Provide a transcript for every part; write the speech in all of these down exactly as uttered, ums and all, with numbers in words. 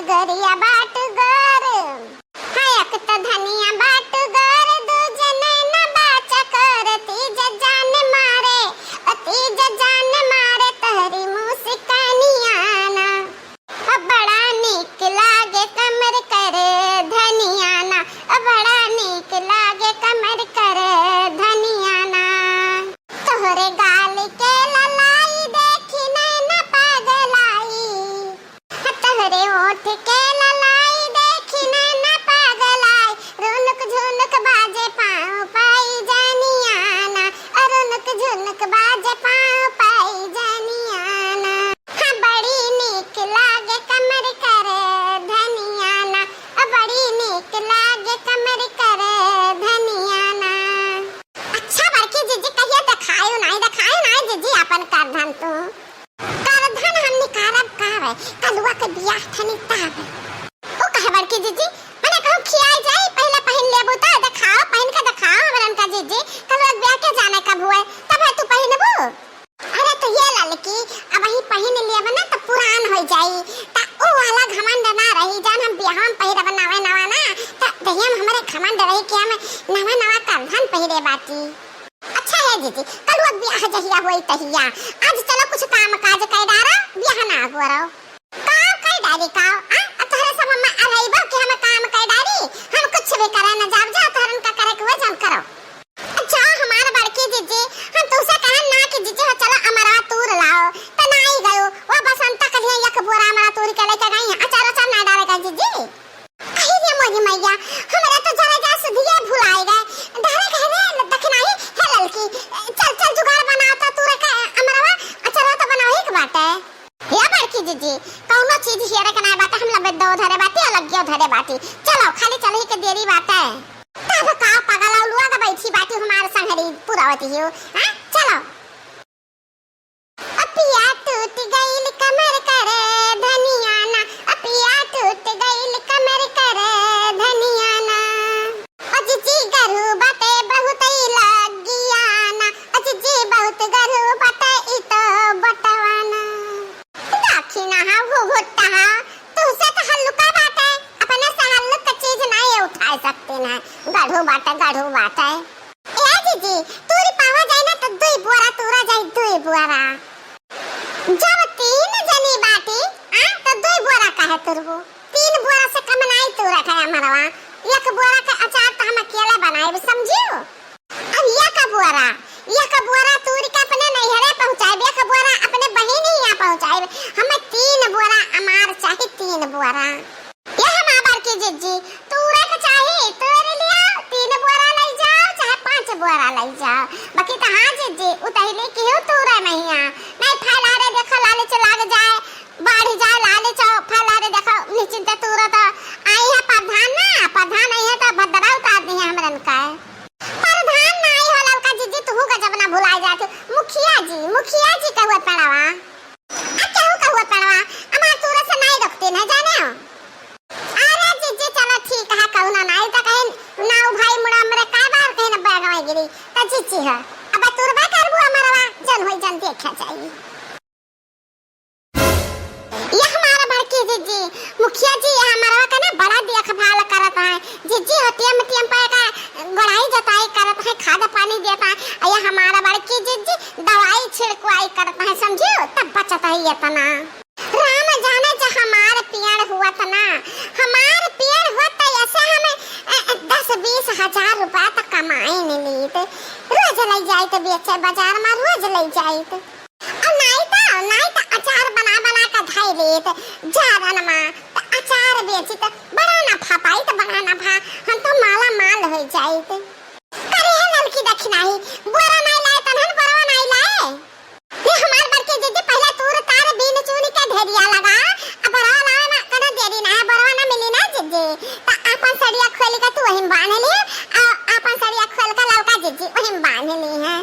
गरिया बाट गोर, हाँ, एक त धनिया बाट गोर, दूजे नैना बा चकोर, तीज जान मारे, ओ तीज जान मारे तोहरी मुस्कानिया ना। ओ बड़ा नीक लागे कमर कर धनिया ना, ओ बड़ा नीक लागे कमर कर धनिया ना। तोहरे गाल के ललाई देखी नैना पगलाई, तोहरे ओठ के ललाई देखी नैना पगलाई, रुनुक झुनुक बाजे पाँव पाई जनिया ना, रुनुक झुनुक बाजे पाँव पाई जनिया ना। हाँ, बड़ी नीक लागे कमर कर धनिया ना, बड़ी नीक लागे कमर कर धनिया ना। अच्छा बड़की जीजी, कहिया देखायो नाई, देखायो नाई जीजी आपन करधन तू। करधन हम निकारब कावे, कलुआ के बियाह ठनी तावे। ओ कहे बड़की जीजी, मने कहूँ खियाई जाई, पहिले पहिन लेबू त देखाओ, पहिन के देखाओ हमरन का जीजी, कलुआ के बियाह के जाने कब हुए, तब है तू पहिनबू। अरे तो ये ललकी, अबही पहिन लेब ना त पुरान हो जाई, त ऊ वाला घमंड ना रही, जौन हम बियाह में पहिरब नवे नवा ना, त दहिया में हमरे घमंड रही कि हम नवा नवा करधन पहिरे बाटी। अच्छा है जीजी, कलुआ बियाह जहिया होई तहिया। आज चलो कुछ काम काज कर डारा, बियाह ना गोरो। का कर डारी का? आ, आ तोहरे सब हम अरइबो कि हम काम कर डारी? हम कुछ भी करे न जाब जा, तोहरन का करे के हुए जौन करो। अच्छा हमार बड़की जीजी, हम तुमसे कहन ना कि जीजी हो चलो अमरवा तूर लाओ, त ना आई गयो। वो बसंता कलिया एक बोरा अमरा तूर के लेके गई है, अचार अचार ना डाले का जीजी। अहि रे मोरी मैया, हमरा तो जरा जा सुधिया भुलाए गए। डारे कहे रे दखिनाही, हे ललकी, चल, चल जुगाड़ बनावता तू रे का अमरवा, अचरवा तो बनावे के बाटे। हे बड़की जीजी, कौनो चीज हेरे के नाय बाटे, हम लबे दो धरे बाटी, अलगियो धरे बाटी। चलो, खाली चलही के देरी बाटे। तब का पगल औलुआ के बैठी बाटी हमार संगरी पुरावती हो, हाँ? चलो। अपिया टूट गइल कमर कर धनिया ना, अपिया टूट गइल कमर कर धनिया ना। ओ जीजी गरू बाटे बहुत ई लगिया ना, ओ जीजी बहुत गरू बाटे ई तो बटवा ना। दाखी ना हा घुघुट्टा हा, तुहसे तो हल्लुका बाटे, अपने से हल्लुक चीज ना ये उठा सकते ना, गढ़ू बाटे, गढ़ू बाटे। ए जीजी, तूरी पावा जाए ना तो दुई बोरा तूरा जाए, दुई बोरा। जब तीन जनी बाटी, आ, तो दुई बोरा काहे तुरबू? तीन बोरा से कम नाई तूरा खाए हमारवा। एक बोरा के अचार तो हम अकेले बनाए, समझियो? अब एक बोरा, एक बोरा तूरी के अपने नैहरे पहुँचाए, एक बोरा अपने बहिन ही यहाँ पहुँचाए। हमें तीन बोरा अमार चाही, तीन बोरा। ये हमार बड़की जिज्जी, तूरे के चाही, तूरे लिया, तीन बोरा लई जाओ, चाहे पाँच बोरा लई जाओ। बाकी तो हाँ जिज्जी, उतहिले केहू तूरे नहीं आ। नहीं फैला रे, देखो लालच लाग जाए, बढ़ जाए लालच, फैला रे, देखो निश्चिंत तूरा तो आई है प्रधान ना, प्रधान आई है तो भद्रा उतार दी है हमरन का। प्रधान नाई हो ललका जिज्जी, तुहू का जब ना भुलाई जात हो। मुखिया जी, मुखिया जी कहुआ पड़वा। आ केहू कहुआ पड़वा, हमार तूरा से नाई रोकते ना जाने हो। अरे जिज्जी चलो ठीक है, कहू ना नाई तो कहीं ना भाई मुड़ा मरे का बार कहीं ना बैगवा गिरी। तो जिज्जी हो, अब तूरबा करबू हमारवा, जन होई जन देखा जाई। ये हमारा बड़की जिज्जी, मुखिया जी ये हमारा का ना बड़ा देखभाल करत है। जिज्जी हो टेम टेम पे का गोड़ाई जोताई करत है, खाद पानी देत है। आ ये हमारा बड़की जिज्जी दवाई छिड़कवाई करत है, समझियो, तब बचत है इतना। राम जाने जो हमार पियड़ हुआ था ना, हमार पियड़ हुआ तो ऐसे हम, अ, अ, दस बीस हजार रुपया तो कमाई नहीं लीत। रोज ले जाइत बेचे बाजार में, रोज ले जाइत। आ नाई त, नाई त अचार बना बना के धई लेत, जारन मा त अचार बेचित, बड़ा नफा पाइत, बड़ा नफा, हम तो माला माल होइ जाइत। करे हे ललकी दखिनाही, बोरा नाई लाए, तनहन बोरवा नाई लाए। हे हमार बड़की जिज्जी, पहिले तूर तार बीन चुन के ढेरिया लगा, अब बोरवा लावे मा कनो देरी ना है, बोरवा ना मिली ना जिज्जी, त आपन सड़िया खोल के तू वहीं बांध ली, आ आपन सड़िया खोल के ललका जिज्जी वहीं बांध ली है।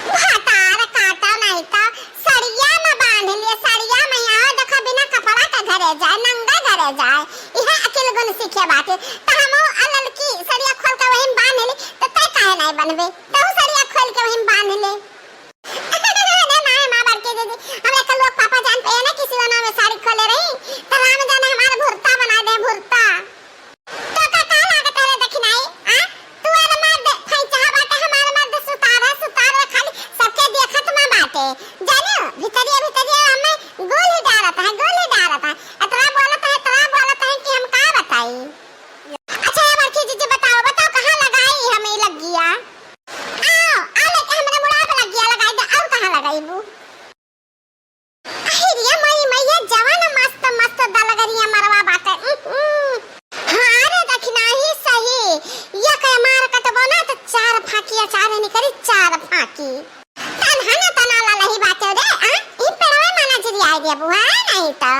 भतार काटा नहीं तो सड़िया में बांध लिए, सड़िया में यहाँ देखो बिना कपड़ा के घरे जाए, नंगा घरे जाए, इहे अकिल गुण सीखे बाटे। त हमहू आ ललकी सड़िया खोल के वहीं बांध ली, त तै काहे नहीं बनबे? तहू सड़िया खोल के वहीं बांध ले। अरे माए, माँ बड़की जिज्जी, हमरे कल लोग पापा जान पे ना किसी वना में साड़ी खोले रही, त राम जाने हमार भूर आई। अच्छा, ये बड़की जीजी बताओ, बताओ कहाँ लगाई हम ई लगिया? आओ, आओ लेके हमरे मुड़ा पे लगिया लगाई दे, और कहाँ लगाईबू? अहिरिया मई मैया जवान मस्त मस्त दलगरिया मरवा बाटे। उहुं। हाँ रे दखिनाही सही, ये के मार कटबो ना तो चार फाँकी अचार निकरी, चार फाँकी। तनहा न तना ललही बाटे रे, आ? ई पेड़वे में नजरी आइ देबू, हाँ? नहीं तो।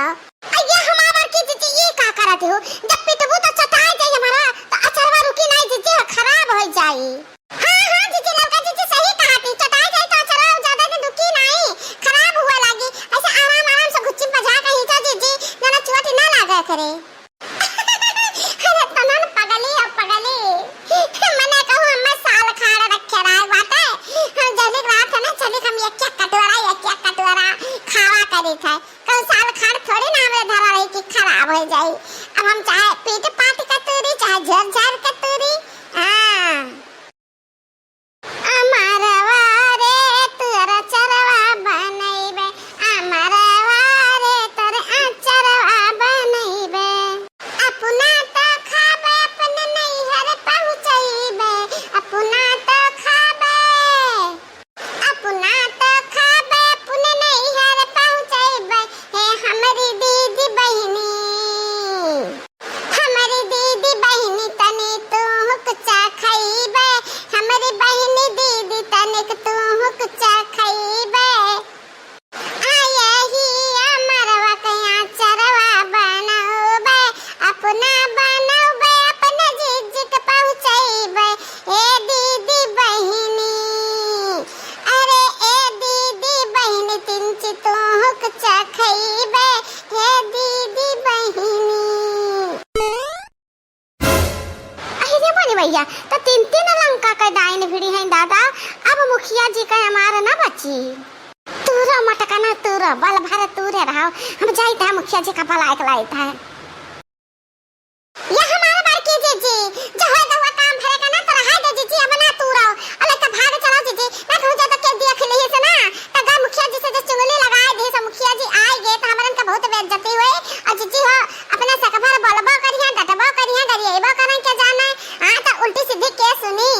अइया हमार बड़की जीजी, ई का करत हो? जब पिटबू तो चटाई जाई हमारा, तो अचरवा रुकी नहीं जीजी, खराब होइ जाई। हाँ, हाँ जीजी, ललका जीजी सही कहा थी, चटाई जाई तो अचरवा ज्यादा दिन रुकी नहीं, खराब हुआ लागी। ऐसे आराम आराम से घुच्ची बजा के खींचा जीजी, ना ना चोट ना लागे करे। अरे तनन पगली हो पगली, मने कहूँ हमें साल खाड़ रखे रहे बाटे, हम जलिक रात है ना, चलिक हम एक एक कटोरा, एक एक कटोरा खावा करी थे। कल साल खाड़ थोड़ी ना हमरे धरा रही कि खराब होइ जाई। अब हम चाहे पीट पाट के तूरी, चाहे झर झर के तूरी। हाँ। अमरवा रे तोर अचरवा बनैबे, अमरवा रे तोर अचरवा बनैबे। अपना तो खाबे, अपने नैहर पहुँचैबे, अपना तो खाबे। अपना तो खाबे, अपने नैहर पहुँचैबे, हे हमरी दीदी बहिनी। हमरी दीदी बहिनी तनी तू हुक चखैबे, हमरी बहिनी दीदी तनिक तू हुक चखैबे। आ यही अमरवा के अचरवा बनौबे, अपना बनौबे, अपने जीजी के पहुँचैबे। ए दीदी बहिनी, अरे ए दीदी बहिनी, तिनची तू हुक चखैबे, ए दीदी बहिनी। अरे रे मोरी भैया, तो तीन तीन लंका के डाइन भिड़ी हैं दादा, अब मुखिया जी का अमार ना बची। तूरा मटका ना तूरा, बल भर तूरे रहो, हम जाइत है मुखिया जी का बलाए के लाइत है। या हमार बड़की जीजी, जो होए तो हुआ काम भरे का ना तो रहाई दे जीजी, अब ना तू रहो। अले तो भाग चलो जीजी, ना तो हो जाए तो के दिया खिले से ना, तो गा मुखिया जी से जो चुगली लगाए दे, सो मुखिया जी आए गए तो हमरन का बहुत बेइज्जती हुई। और जीजी हो, अपना सकभर बोलबो करिया, डटबो करिया, गरिएबो करन के जाने, हाँ तो उल्टी सीधी के सुनी।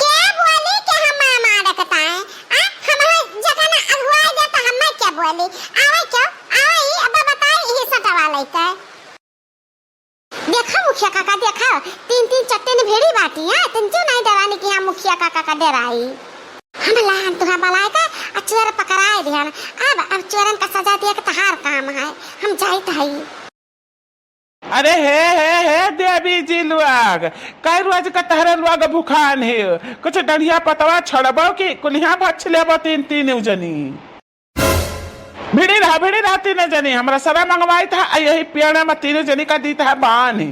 के बोली के हम मामा रखता है, आ? हम जगह ना अगुआए दे तो हम के बोली? आवे क्यों? आवे ही, अब बताए ही सटवा लेते। देखा मुखिया काका, देखा, तीन तीन चट्टेन भेड़ी बाटी, हाँ, तुम क्यों नहीं डराने की, हाँ, मुखिया काका का डराई। हम लाहन तुहा बलाए का, आ चोर पकड़ाए दिहन। अब, अब चोरन का सजा दिया के तहार काम है, हम जाइत हई। अरे हे, हे, हे, देवी जी लोग, कई रोज का तहरे लोग भुखान है, कुछ डढ़िया पतवा छोड़बो कि कुलिहा भक्ष लेबो तीन, तीन जनी। भिड़ी रहा, भिड़ी रहा तीनों जनी। हमरा सरा मंगवाइत है, आ यही पेड़ में तीनों जनी का दीत है बान्ही।